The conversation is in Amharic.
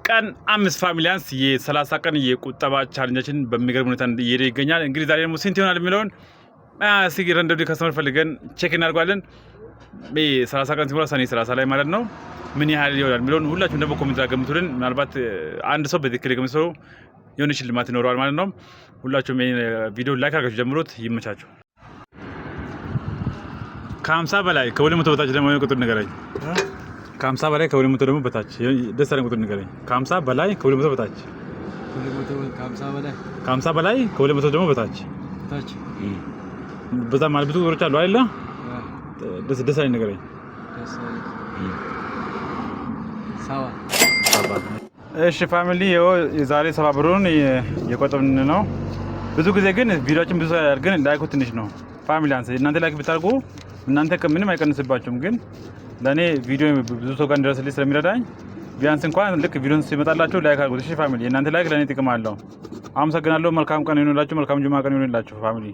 ቀን 5 ፋሚሊያንስ የ30 ቀን የቁጠባ challenge ኣችን በሚገርም ሁኔታ እየሄደ ይገኛል። እንግዲህ ዛሬ ደግሞ ስንት ይሆናል የሚለውን እስኪ random customer ፈልገን check እናደርገዋለን። 30 ቀን ሲሞላ ሰኔ 30 ላይ ማለት ነው ምን ያህል ይሆናል የሚለውን ሁላችሁም ደግሞ comment ላይ ገምቱልን። ምናልባት አንድ ሰው በትክክል የገመተ ሰው የሆነ ሽልማት ይኖረዋል ማለት ነው። ሁላችሁም ይሄን ቪዲዮ like አድርጋችሁ ጀምሩት። ይመቻችሁ። ከ50 በላይ ከ200 በታች ደግሞ የሆነ ቁጥር ንገረኝ። ከ50 በላይ ከ200 ደግሞ በታች ደስ ያለኝ ቁጥር ንገረኝ። ከ50 በላይ ከ200 በታች። ከ50 በላይ። ከ50 በላይ ከ200 ደግሞ በታች። ታች። በዛ ማለት ብዙ ቁጥሮች አሉ አይደለ? ደስ ደስ ያለኝ ንገረኝ። 70። እሺ family፣ ይኸው የዛሬ 70 ብሩን የቆጠብን ነው። ብዙ ጊዜ ግን ቪዲዮችን ብዙ ያህል ግን like ኡ ትንሽ ነው። Family አንስ እናንተ like ብታደርጉ እናንተ ምንም አይቀንስባችሁም። ግን ለእኔ ቪዲዮ ብዙ ሰው ጋር እንዲደርስልኝ ስለሚረዳኝ ቢያንስ እንኳን ልክ ቪዲዮን ሲመጣላችሁ like አድርጉት። እሺ family፣ የእናንተ like ለእኔ ጥቅም አለው። አመሰግናለሁ። መልካም ቀን ይሁንላችሁ። መልካም ጁማ ቀን ይሁንላችሁ family።